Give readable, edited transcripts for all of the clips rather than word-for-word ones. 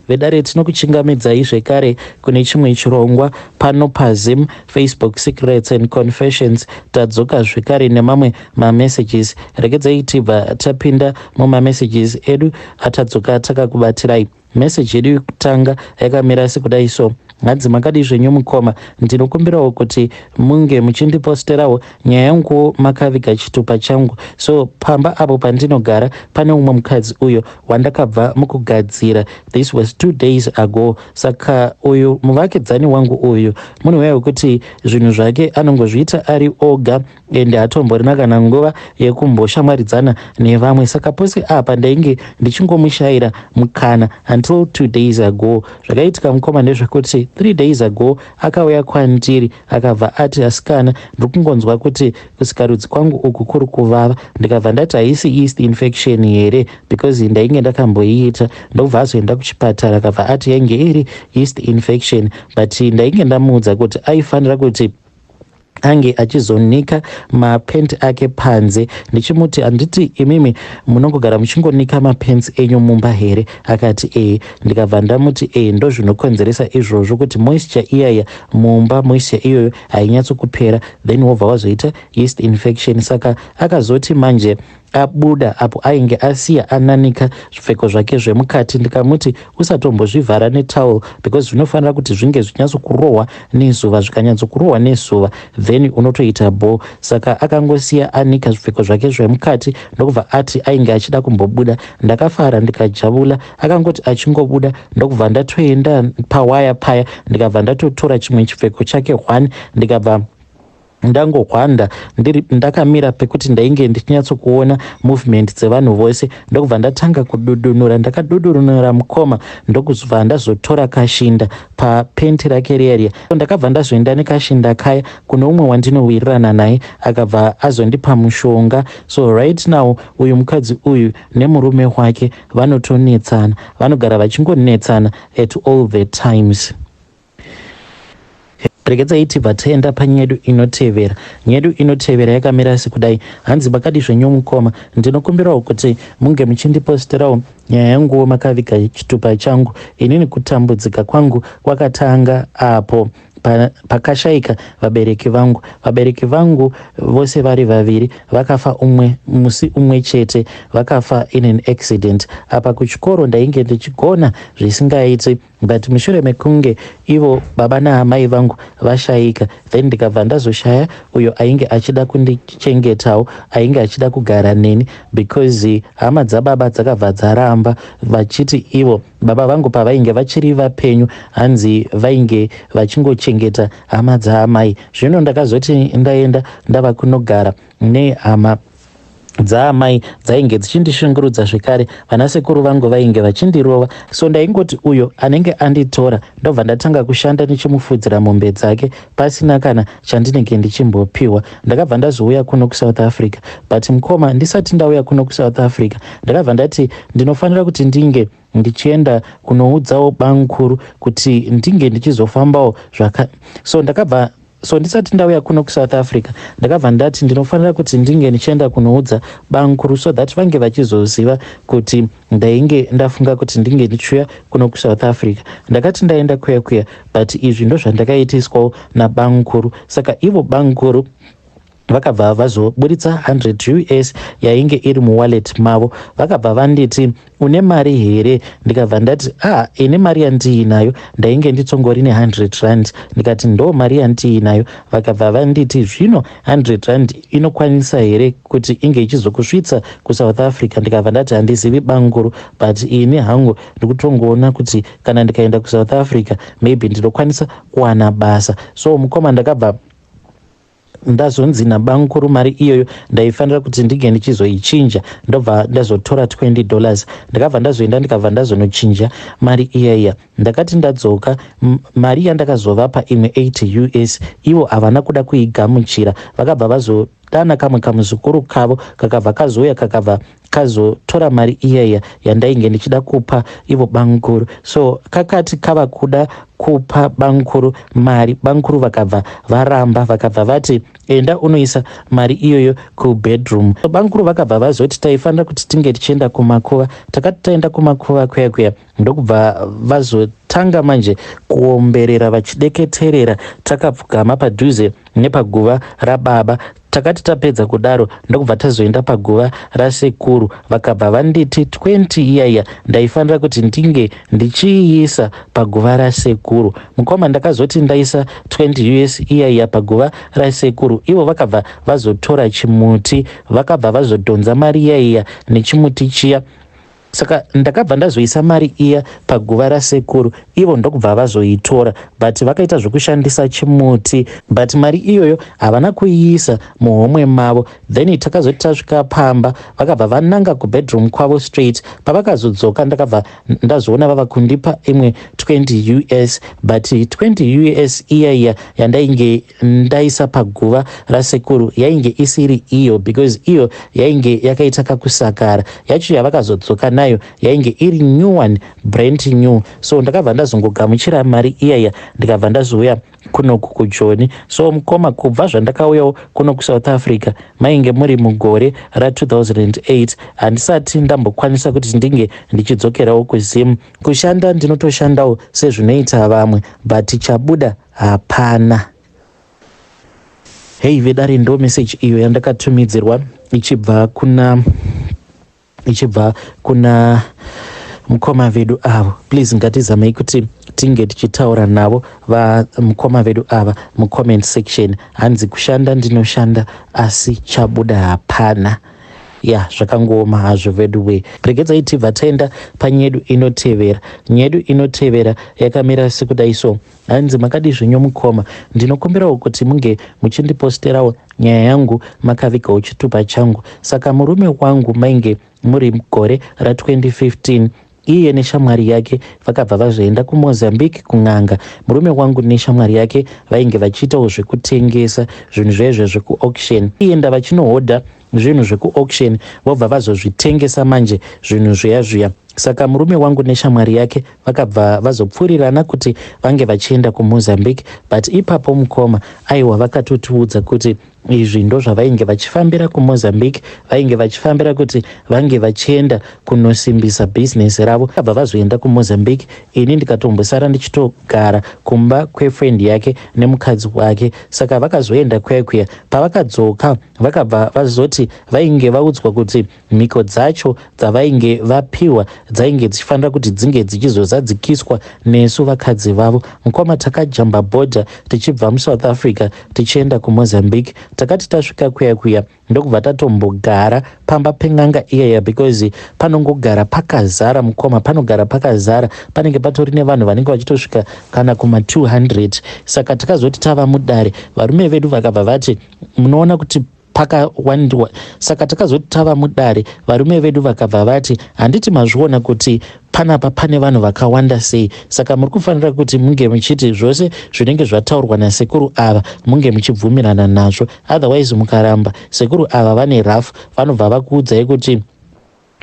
Vedare, tinokuchingamidzai zvekare kune chimwe chirongwa pano paZim Facebook Secrets and Confessions. Tadzoka zvekare nemamwe mamessages. Regedzai tibva tapinda mumamessages edu atadzoka takakubatirai. Message yedu yekutanga yakamira sekudai so. Hanzi, "Makadi zvenyu mukoma? Ndinokumbirawo kuti munge muchindiposterawo nyaya yangu makaviga chitupa changu. So pamba apo pandinogara pane umwe mukadzi uyo wandakabva mukugadzira. This was 2 days ago. Saka uyu muvakidzani wangu uyu munhu uya wekuti zvinhu zvake anongozviita ari oga, ende hatomborina kana nguva yekumboshamwaridzana nevamwe. Saka pose apa ndainge ndichingomushayira mukana until 2 days ago. Zvakaitika mukoma ndezvekuti 3 days ago akauya kwandiri, akabva ati, 'Asikana, ndiri kungonzwa kuti kusikarudzi kwangu uku kuri kuvava.' Ndikabva ndati, 'Haisi yeast infection here?' because ndainge ndakamboiita." Ndobva azoenda kuchipatara, akabva ati yainge iri yeast infection, but ndainge ndamuudza kuti aifanira kuti ange achizonika mapenti ake panze, ndichimuti, 'Handiti imimi munongogara muchingonika mapants enyu mumba here?' Akati, 'Ee.' Ndikabva ndamuti, 'Ee, ndo zvinokonzeresa izvozvo, kuti moisture iyaya mumba, moisture iyoyo hainyatsokupera, then wobva wazoita yeast infection.' Saka akazoti manje abuda apo ainge asiya ananika zvipfeko zvake zvemukati, ndikamuti, 'Usatombozvivhara netowel, because zvinofanira kuti zvinge zvinyatsokurohwa nezuva. Zvikanyatsokurohwa nezuva, then unotoita bho.' Saka akangosiya anika zvipfeko zvake zvemukati, ndokubva ati ainge achida kumbobuda. Ndakafara, ndikajavula. Akangoti achingobuda, ndokubva ndatoenda pawaya paya, ndikabva ndatotora chimwe chipfeko chake one, ndikabva ndangohwanda ndiri ndakamira pekuti ndainge ndichinyatsokuona movement dzevanhu vose, ndokubva ndatanga kududunura. Ndakadudunura mukoma, ndokubva ndazotora kashinda papenti rake riya riya. Ndakabva ndazoenda nekashinda kaya kune umwe wandinowirirana naye, akabva azondipa mushonga. So right now uyu mukadzi uyu nemurume wake vanotonetsana, vanogara vachingonetsana at all the times." Regedzai tibva taenda panyedu inotevera. Nyedu inotevera yakamira sekudai. Hanzi, "Makadi zvenyu mukoma? Ndinokumbirawo kuti munge muchindiposterawo nyaya yanguwo makaviga chitupa changu. Inini kutambudzika kwangu kwakatanga apo pakashayika vabereki vangu. Vabereki vangu vose vari vaviri vakafa umwe musi umwe chete, vakafa in an accident. Apa kuchikoro ndainge ndichigona zvisingaiti, but mushure mekunge ivo baba naamai vangu vashayika, then ndikabva ndazoshaya uyo ainge achida kundichengetawo, ainge achida kugara neni, because hama dzababa dzakabva dzaramba, vachiti ivo baba vangu pavainge vachiri vapenyu, hanzi vainge vachingochengeta hama dzaamai. Zvino ndakazoti ndaenda ndava kunogara nehama dzaamai, dzainge dzichindishungurudza zvekare. Vanasekuru vangu vainge vachindirova. So ndaingoti uyo anenge anditora, ndobva ndatanga kushanda ndichimufudzira mombe dzake pasina kana chandinenge ndichimbopiwa. Ndakabva ndazouya kuno kuSouth Africa. But mukoma, ndisati ndauya kuno kuSouth Africa, ndakabva ndati ndinofanira kuti ndinge ndichienda kunoudzawo bamukuru kuti ndinge ndichizofambawo zvaka so ndakabva so ndisati ndauya kuno kuSouth Africa, ndakabva ndati ndinofanira kuti ndinge ndichienda kunoudza bamukuru so that vange vachizoziva kuti ndainge ndafunga kuti ndinge ndichiuya kuno kuSouth Africa. Ndakati ndaenda kuya kuya, but izvi ndo zvandakaitiswawo nabamukuru. Saka ivo bamukuru vakabva vazoburitsa 100 US yainge iri muwallet mavo. Vakabva vanditi, 'Une mari here?' Ndikabva ndati, 'A, ine mari yandiinayo ndainge nditongori ne100 rand.' Ndikati, 'Ndo mari yandiinayo.' Vakabva vanditi, 'Zvino 100 rand inokwanisa here kuti inge ichizokusvitsa kuSouth Africa?' Ndikabva ndati, 'Handizivi bamukuru, but ini hangu ndikutongoona kuti kana ndikaenda kuSouth Africa, maybe ndinokwanisa kuwana basa.' So mukoma, ndakabva ndazonzi nabamukuru mari iyoyo ndaifanira kuti ndinge ndichizoichinja. Ndobva ndazotora $20, ndakabva ndazoenda, ndikabva ndazonochinja mari iyaiya. Ndakati ndadzoka, mari yandakazovapa imwe 80 US, ivo havana kuda kuigamuchira. Vakabva vazo Vakazodana kamwe kamuzukuru kavo kakabva kazouya kakabva kazotora mari iyaiya yandainge ndichida kupa ivo bamukuru. So kakati kava kuda kupa bamukuru mari, bamukuru vakabva varamba, vakabva vati enda unoisa mari iyoyo kubedroom. Bamukuru vakabva vazoti taifanira kuti tinge tichienda kumakuva. Takati taenda kumakuva kuya kuya ndokubva vazotanga manje kuomberera vachideketerera takapfugama padhuze nepaguva rababa. Takati tapedza kudaro ndokubva tazoenda paguva rasekuru vakabva vanditi 20 iyaiya ndaifanira kuti ndinge ndichiiisa paguva rasekuru. Mukoma ndakazoti ndaisa 20 us iyaiya paguva rasekuru ivo vakabva vazotora chimuti vakabva vazodhonza mari iyaiya nechimuti chiya. Saka ndakabva ndazoisa mari iya paguva rasekuru ivo ndokubva vazoitora but vakaita zvekushandisa chimuti but mari iyoyo havana kuiisa muhomwe mavo. Then takazoti tasvika pamba vakabva vananga kubedroom kwavo straight. Pavakazodzoka ndakabva ndazoona vava kundipa imwe 20 us but 20 us iya iya yandainge ndaisa paguva rasekuru yainge isiri iyo because iyo yainge yakaita kakusakara. Yacho yavakazodzoka nayo yainge iri new one, brand new. So ndakabva ndazongogamuchira mari iyaya ndikabva ndazouya kunoku kuJoni. So mukoma, kubva zvandakauyawo kuno kuSouth Africa, mainge muri mugore ra2008, handisati ndambokwanisa kuti ndinge ndichidzokerawo kuZim. Kushanda ndinotoshandawo sezvinoita vamwe, but chabuda hapana. Hei vedare, ndo message iyo yandakatumidzirwa ichibva kuna mukoma vedu avo. Please ngatizamei kuti tinge tichitaura navo vamukoma vedu ava mucomment section. Hanzi kushanda ndinoshanda asi chabuda hapana. Ya, zvakangooma hazvo vedu we. Regedzai tibva taenda panyedu inotevera. Nyedu inotevera yakamira sekudai so. Hanzi, makadi zvenyu mukoma, ndinokumbirawo kuti munge muchindiposterawo nyaya yangu makavigawo chitupa changu. Saka murume wangu, mainge muri gore ra2015, iye neshamwari yake vakabva vazoenda kuMozambique kun'anga. Murume wangu neshamwari yake vainge vachiitawo zvekutengesa zvinhu zvaizvo zvekuauction, ienda vachinohodha zvinhu zvekuauction vobva vazozvitengesa manje zvinhu zviya zviya. Saka murume wangu neshamwari yake vakabva vazopfuurirana kuti vange vachienda kuMozambique, but ipapo mukoma, aiwa, vakatotiudza kuti izvi ndo zvavainge vachifambira kuMozambique, vainge vachifambira kuti vange vachienda kunosimbisa bhizinesi ravo. Vakabva vazoenda kuMozambique, ini ndikatombosara ndichitogara kumba kwefriend yake nemukadzi wake. Saka vakazoenda kuya kuya, pavakadzoka vakabva vazoti vainge vaudzwa kuti mhiko dzacho dzavainge vapiwa dzainge dzichifanira kuti dzinge dzichizozadzikiswa nesu vakadzi vavo. Mukoma, takajamba bhodha tichibva muSouth Africa tichienda kuMozambique. Takati tasvika kuya kuya ndokubva tatombogara pamba pen'anga iyaya because panongogara pakazara mukoma, panogara pakazara, panenge patori nevanhu vanenge vachitosvika kana kuma200. Saka takazoti tava mudare, varume vedu vakabva vati munoona kuti pakawandiwa. Saka takazoti tava mudare, varume vedu vakabva vati, handiti mazviona kuti panapa pane vanhu vakawanda sei? Saka muri kufanira kuti munge muchiti zvose zvinenge zvataurwa nasekuru ava munge muchibvumirana nazvo, otherwise mukaramba, sekuru ava vane rough, vanobva vakuudzai kuti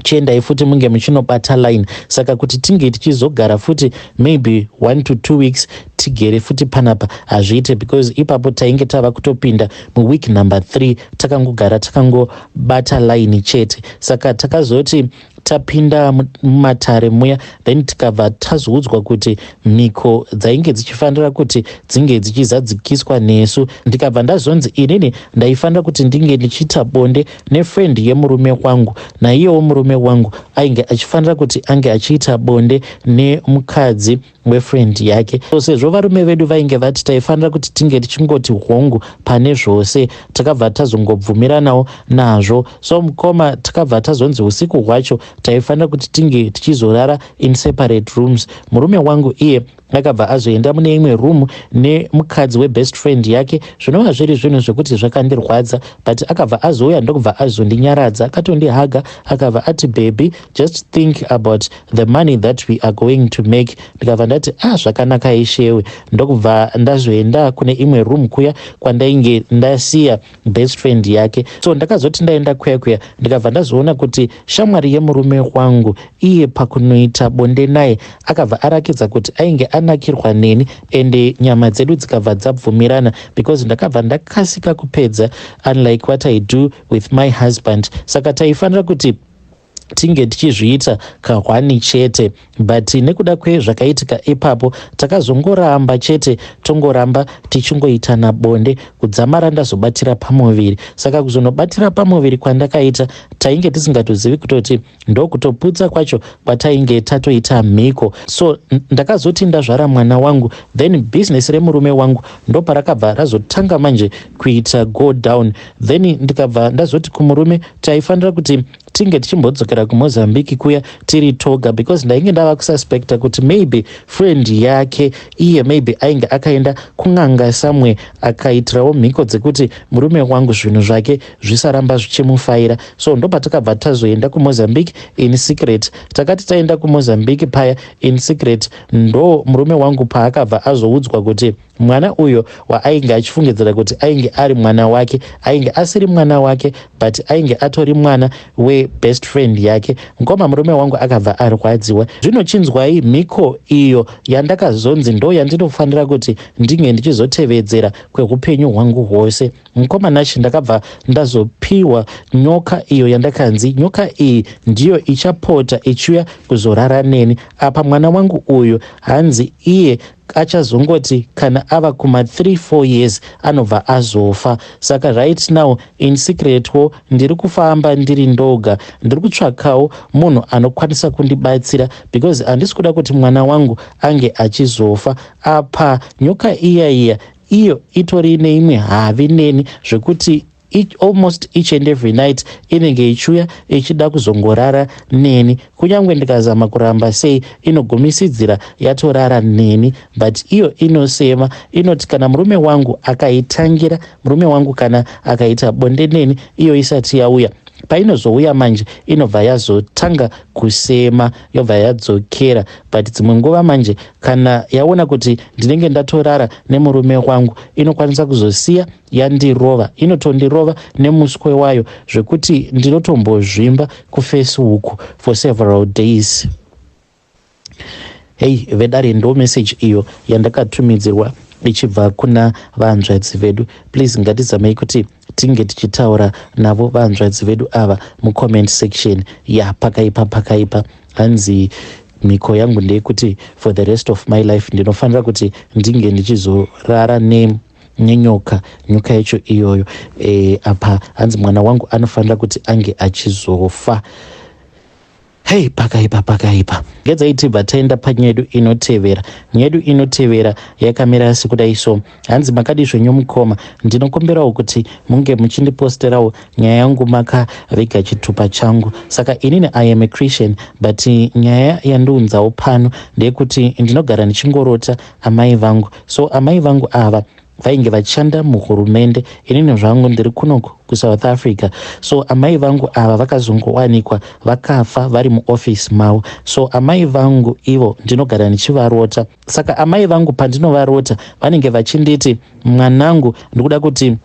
chiendai futi munge muchinobata line. Saka kuti tinge tichizogara futi maybe 1 to 2 weeks tigere futi panapa hazviite, because ipapo tainge tava kutopinda muweek number 3 takangogara takangobata line chete. Saka takazoti tapinda mumatare muya, then tikabva tazoudzwa kuti mhiko dzainge dzichifanira kuti dzinge dzichizadzikiswa nesu. Ndikabva ndazonzi inini ndaifanira kuti ndinge ndichiita bonde nefriend yemurume wangu, naiyewo murume wangu ainge achifanira kuti ange achiita bonde nemukadzi wefriend yake. So sezvo varume vedu vainge vati taifanira kuti tinge tichingoti hongu pane zvose, takabva tazongobvumiranawo nazvo. So mukoma, takabva tazonzi usiku hwacho taifanira kuti tinge tichizorara in separate rooms. Murume wangu iye Akabva azoenda mune imwe room nemukadzi webest friend yake, zvinova zviri zvinhu zvekuti zvakandirwadza, but akabva azouya ndokubva azondinyaradza, akatondihaga, akabva ati, "Baby, just think about the money that we are going to make." Ndikabva ndati, "Ah, zvakanaka ishewe." Ndokubva ndazoenda kune imwe room kuya kwandainge ndasiya best friend yake. So ndakazoti ndaenda kuya kuya, ndikabva ndazoona kuti shamwari yemurume wangu iye pakunoita bonde naye akabva arakidza kuti ainge anakirwa neni, ende nyama dzedu dzikabva dzabvumirana, because ndakabva ndakasika kupedza, unlike what I do with my husband. Saka taifanira kuti tinge tichizviita kahwani chete, but nekuda kwezvakaitika ipapo takazongoramba chete, tongoramba tichingoitana bonde kudzamara ndazobatira pamuviri. Saka kuzonobatira pamuviri kwandakaita, tainge tisingatozivi kutoti ndokutoputsa kwacho kwatainge tatoita mhiko. So ndakazoti ndazvara mwana wangu, then business remurume wangu ndoparakabva razotanga manje kuita go down. Then ndikabva ndazoti kumurume taifanira kuti tinge tichimbodzokera kuMozambique kuya tiri toga, because ndainge ndava kususpecta kuti maybe friend yake iye maybe ainge akaenda kun'anga somewhere, akaitirawo mhiko dzekuti murume wangu zvinhu zvake zvisaramba zvichimufaira. So ndopatakabva tazoenda kuMozambique in secret. Takati taenda kuMozambique paya in secret, ndo murume wangu paakabva azoudzwa kuti mwana uyo waainge achifungidzira kuti ainge ari mwana wake ainge asiri mwana wake, but ainge atori mwana webest friend yake. Ngoma murume wangu akabva arwadziwa. Zvinochinzwai mhiko iyo yandakazonzi ndo yandinofanira kuti ndinge ndichizotevedzera kweupenyu hwangu hwose. Mukoma Nashi, ndakabva ndazopiwa nyoka iyo yandakanzi nyoka iyi ndiyo ichapota ichiuya kuzorara neni. Apa mwana wangu uyu hanzi iye achazongoti kana ava kuma 3 4 years anobva azofa. Saka right now in secretwo ndiri kufamba ndiri ndoga, ndiri kutsvakawo munhu anokwanisa kundibatsira, because handisi kuda kuti mwana wangu ange achizofa. Apa nyoka iya iya iyo itori neimwe havi neni, zvekuti almost each and every night inenge ichiuya ichida kuzongorara neni. Kunyange ndikazama kuramba sei, inogumisidzira yatorara neni. But iyo inosema, inoti kana murume wangu akaitangira, murume wangu kana akaita bonde neni iyo isati yauya, painozouya manje inobva yazotanga kusema, yobva yadzokera. But dzimwe nguva manje kana yaona kuti ndinenge ndatorara nemurume wangu, inokwanisa kuzosiya yandirova. Inotondirova nemuswe wayo zvekuti ndinotombozvimba kuFacebook for several days. Hei vedare, ndo message iyo yandakatumidzirwa ichibva kuna vanzvadzi vedu. Please, ngatizamei kuti tinge tichitaura navo vanzvadzi vedu ava mucomment section. Ya, pakaipa, pakaipa. Hanzi mhiko yangu ndeyekuti for the rest of my life ndinofanira kuti ndinge ndichizorara nenyoka, nyoka yacho iyoyo. Apa hanzi mwana wangu anofanira kuti ange achizofa. Hei, pakaipa, pakaipa. Ngedzai tibva taenda panyedu inotevera. Nyedu inotevera yakamira sekudai so. Hanzi, "Makadi zvenyu mukoma? Ndinokumbirawo kuti munge muchindiposterawo nyaya yangu makaviga chitupa changu. Saka inini I am a Christian, but nyaya yandiunzawo pano ndeyekuti ndinogara ndichingorota amai vangu. So amai vangu ava vainge vachishanda muhurumende. Inini zvangu ndiri kunoku kuSouth Africa. So amai vangu ava vakazongowanikwa vakafa vari muofisi mavo. So amai vangu ivo ndinogara ndichivarota. Saka amai vangu pandinovarota vanenge vachinditi, 'Mwanangu, ndikuda kuti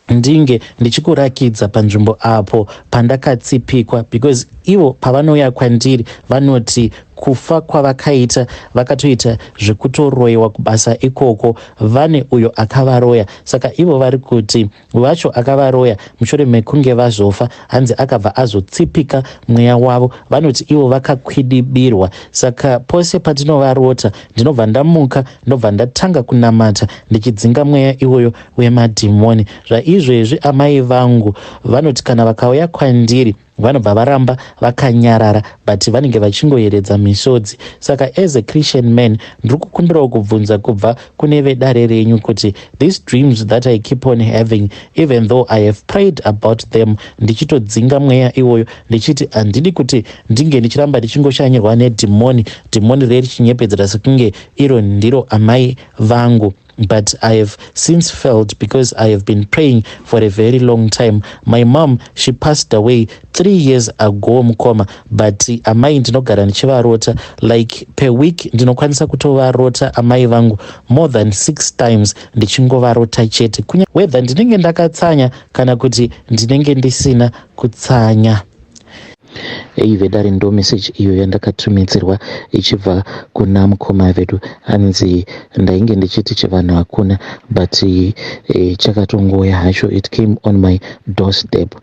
ndinge ndichikurakidza panzvimbo apo pandakatsipikwa,' because ivo pavanouya kwandiri vanoti kufa kwavakaita vakatoita zvekutoroyiwa kubasa ikoko, vane uyo akavaroya. Saka ivo vari kuti vacho akavaroya mushure mekunge vazofa, hanzi akabva azotsipika mweya wavo. Vanoti ivo vakakwidibirwa. Saka pose patinovarota ndinobva ndamuka, ndobva ndatanga kunamata ndichidzinga mweya iwoyo wemadhimoni. Zvaizvezvi amai vangu vanoti kana vakauya kwandiri Vanobva varamba vakanyarara, but vanenge vachingoyeredza misodzi. Saka as a Christian man, ndiri kukumbirawo kubvunza kubva kune vedare renyu kuti these dreams that I keep on having, even though I have prayed about them, ndichitodzinga mweya iwoyo, ndichiti handidi kuti ndinge ndichiramba ndichingoshanyirwa nedhimoni, dhimoni reri richinyepedzera sekunge iro ndiro amai vangu, but I have since felt because I have been praying for a very long time. My mom, she passed away 3 years ago, mukoma, but amai ndinogara ndichivarota. Like per week ndinokwanisa kutovarota amai vangu more than six times, ndichingovarota chete, whether ndinenge ndakatsanya kana kuti ndinenge ndisina kutsanya. Ei vedare, ndo meseji iyo yandakatumidzirwa ichibva kuna mukoma vedu. Hanzi ndainge ndichiti chivanhu hakuna, but chakatongoya hacho. It came on my doorstep.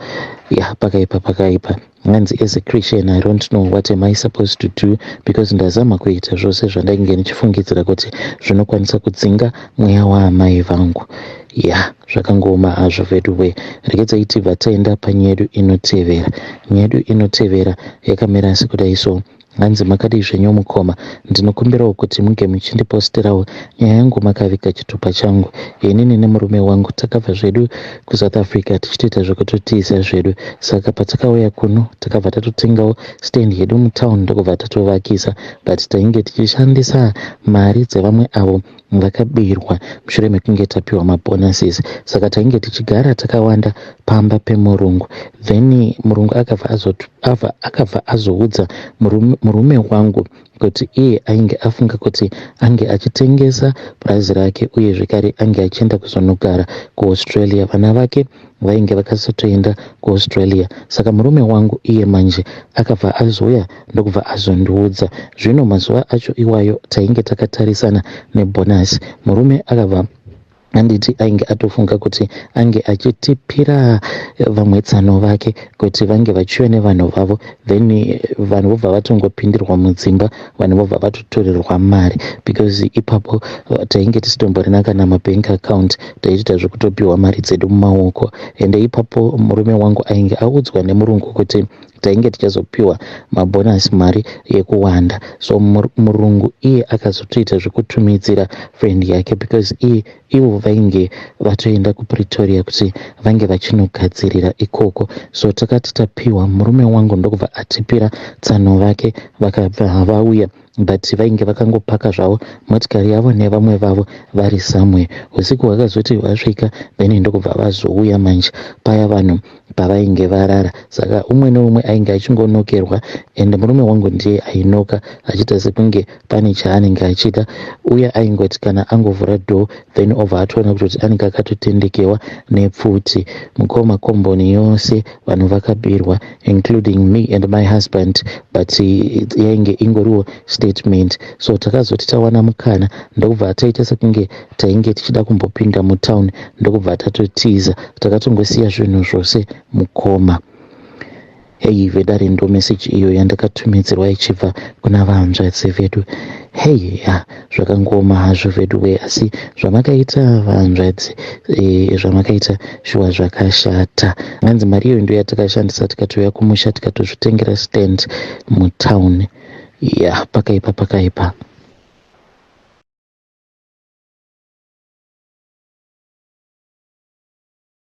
Ya, pakaipa, pakaipa. Hanzi as a Christian, I don't know what am I supposed to do, because ndazama kuita zvose zvandainge ndichifungidzira kuti zvinokwanisa kudzinga mweya waamai vangu. Ya, zvakangooma hazvo veduwe. Regedzai tibva taenda panyaya yedu inotevera. Nyaya yedu inotevera yakamira sekudai so. Hanzi makadii zvenyu mukoma? Ndinokumbirawo kuti munge muchindiposterawo nyaya yangu makaviga chitupa changu. Inini nemurume wangu takabva zvedu kuSouth Africa tichitoita zvekutotiisa zvedu. Saka patakauya kuno, takabva tatotengawo stand yedu mutown, ndokubva tatovakisa, but tainge tichishandisa mari dzevamwe avo vakabirwa mushure mekunge tapiwa mabonuses. Saka tainge tichigara takawanda pamba pemurungu. Then murungu akabva azoudza murume wangu kuti iye ainge afunga kuti ange achitengesa purazi rake, uye zvekare ange achienda kuzonogara kuAustralia. Vana vake vainge vakasatoenda kuAustralia. Saka murume wangu iye manje akabva azouya, ndokubva azondiudza. Zvino mazuva acho iwayo tainge takatarisana nebhonasi. Murume akabva anditi ainge atofunga kuti ange achitipira vamwe tsano vake kuti vange vachiuya nevanhu vavo, then vanhu vobva vatongopindirwa mudzimba, vanhu vobva vatotorerwa mari, because ipapo tainge tisitomborina kana mabank account, taitoita zvekutopiwa mari dzedu mumaoko. Ende ipapo murume wangu ainge audzwa nemurungu kuti tainge tichazopiwa mabhonasi, mari yekuwanda. So murungu iye akazotoita zvekutumidzira friend yake, because iye ivo vainge vatoenda kuPretoria kuti vange vachinogadzirira ikoko. So takati tapiwa, murume wangu ndokubva atipira tsano vake. Vakabva vauya, but vainge vakangopaka zvavo motikari yavo nevamwe vavo vari somewhere. Usiku hwakazoti hwasvika, then ndokubva vazouya manje paya vanhu pavainge varara. Saka umwe neumwe ainge achingonokerwa, and murume wangu ndiye ainoka achiita sekunge pane chaanenge achida. Uye aingoti kana angovhura door, then obva atoona kutoti anenge akatotendekewa nepfuti. Mukoma, komboni yose vanhu vakabirwa, including me and my husband, but yainge ingoriwo statement. So takazoti tawana mukana, ndokubva taita sekunge tainge tichida kumbopinda mutown, ndokubva tatotiza. Takatongosiya zvinhu zvose, mukoma. Hei vedare, ndo meseji iyo yandakatumidzirwa ichibva kuna vahanzvadzi vedu. Hei ya, zvakangoma hazvo veduwe, asi zvamakaita vahanzvadzi, zvamakaita shuwa zvakashata. Hanzi mari iyoyo ndo yatakashandisa, tikatouya kumusha, tikatozvitengera stand mutown. Ya, pakaipa, pakaipa.